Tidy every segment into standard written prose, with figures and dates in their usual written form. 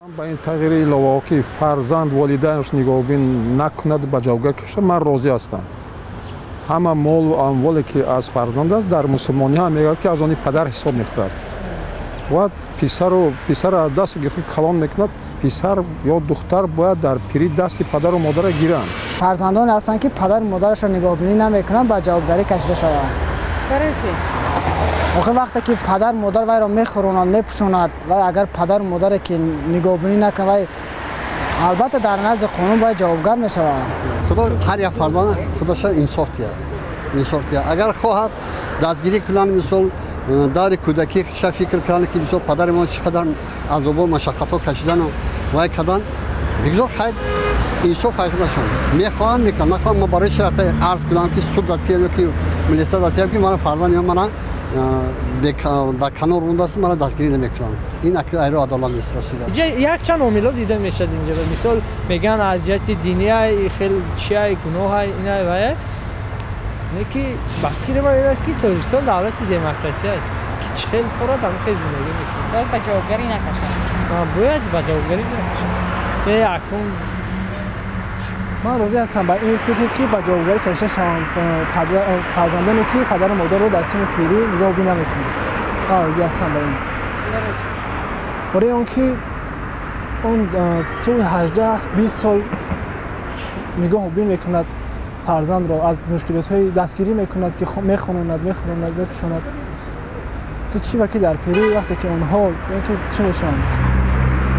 Ба ин тағйири иловаҳо, ки фарзанд волидайнаш нигоҳубин накунад, ба ҷавобгар кашад, ман розӣ ҳастам. Ҳама молу амволе, ки аз фарзанд аст, дар мусулмонӣ ҳам мегӯяд, ки аз они падар ҳисоб мехӯрад. Бояд писару писарро аз даст гирифта калон мекунад. Писар ё духтар бояд дар пирӣ дасти падару модарро гиранд. Фарзандоне ҳастанд, ки падару модарашро нигоҳубинӣ намекунанд, ба ҷавобгарӣ кашида шаванд. Барои чӣ? Охир вақте ки падару модар вайро мехӯронад, мепӯшонад, вай агар падару модаре ки нигоҳубинӣ накунад, вай албатта дар назди қонун вай ҷавобгар мешавад. Худо ҳар як фарзанд худаша инсоф диҳад, инсоф диҳад. Агар хоҳад, дастгирӣ кунанд, мисол, даври кӯдакӣ ша фикр кунанд, ки мисол падари мо чӣ қадар азобу машаққатҳо кашидану вай кардан, бигзор, хайр, инсоф ҳайхудашон мехоҳам, мекунам, нахоҳам, ма барои чӣ рафта арз кунам, ки суд датиям ё ки милиса датиям, ки мана фарзанди мана дар канор мондааст, мана дастгирӣ намекунам? Ин айру адолат нест, рости. Якчанд омилҳо дида мешавад инҷа. Мисол, мегӯянд, аз ҷиҳати диния хел чиай, гуноҳай, инай вая. Не ки ба фикри ман ин аст, ки Тоҷикистон давлати демократия аст, ки чӣ хел форад, ҳамин хел зиндагӣ мекунад. Бояд ба ҷавобгарӣ накашад. Бояд ба ҷавобгарӣ накашад. Е акун. Ман розӣ ҳастам ба ин фикр, ки ба ҷавобгарӣ кашида шаванд фарзандоне, ки падару модарро дар синни пирӣ нигоҳубин намекунанд. Ман розӣ ҳастам ба ин, барои он ки он тӯли 18-20 сол нигоҳубин мекунад фарзандро, аз мушкилотҳои дастгирӣ мекунад, ки мехононад, мехӯронад, мепӯшонад, ки чӣ ба ки дар пирӣ вақте ки онҳо ки чӣ мешаванд,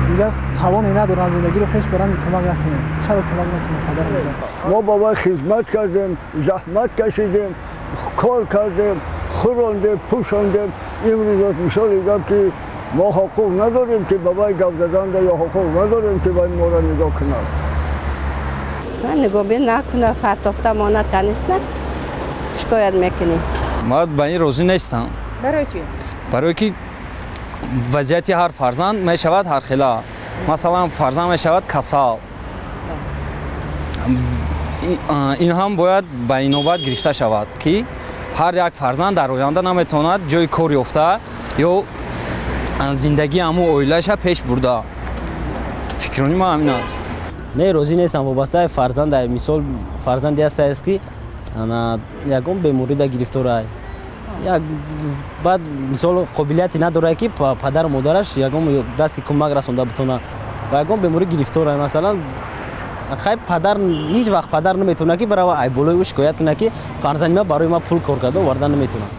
дигар тавоне надоранд зиндагиро пеш баранд, кӯмак накунем. Чаро кӯмак накунем падару модар? Мо ба вай хизмат кардем, заҳмат кашидем, кор кардем, хӯрондем, пӯшондем. Имрӯз, мисоли гап, ки мо ҳуқуқ надорем, ки ба вай гап заданда, ё ҳуқуқ надорем, ки вай моро нигоҳ кунад. Нигоҳбин накуна, фартофта монад, конечно, шикоят мекунӣ. Ман ба ин розӣ нестам. Барои чӣ? Барое ки вазъияти ҳар фарзанд мешавад ҳархела. Масалан, фарзанд мешавад касал, ин ҳам бояд ба инобат гирифта шавад, ки ҳар як фарзанд дар оянда наметавонад ҷои кор ёфта ё зиндагии ҳамун оилаша пеш бурда. Фикрони ман ҳамин аст. Не, розӣ нестам. Вобастаи фарзанд. Мисол, фарзанде ҳастааст, ки ягон беморида гирифторай, баъд, мисол, қобилияте надорад, ки падару модараш ягон дасти кӯмак расонда битонад ва ягон беморӣ гирифторай, масалан. Хай, падар ҳеҷ вақт падар наметавонад, ки барава айболои ӯ шикоят кунад, ки фарзанди ман барои ман пул кор карда оварда наметавонад.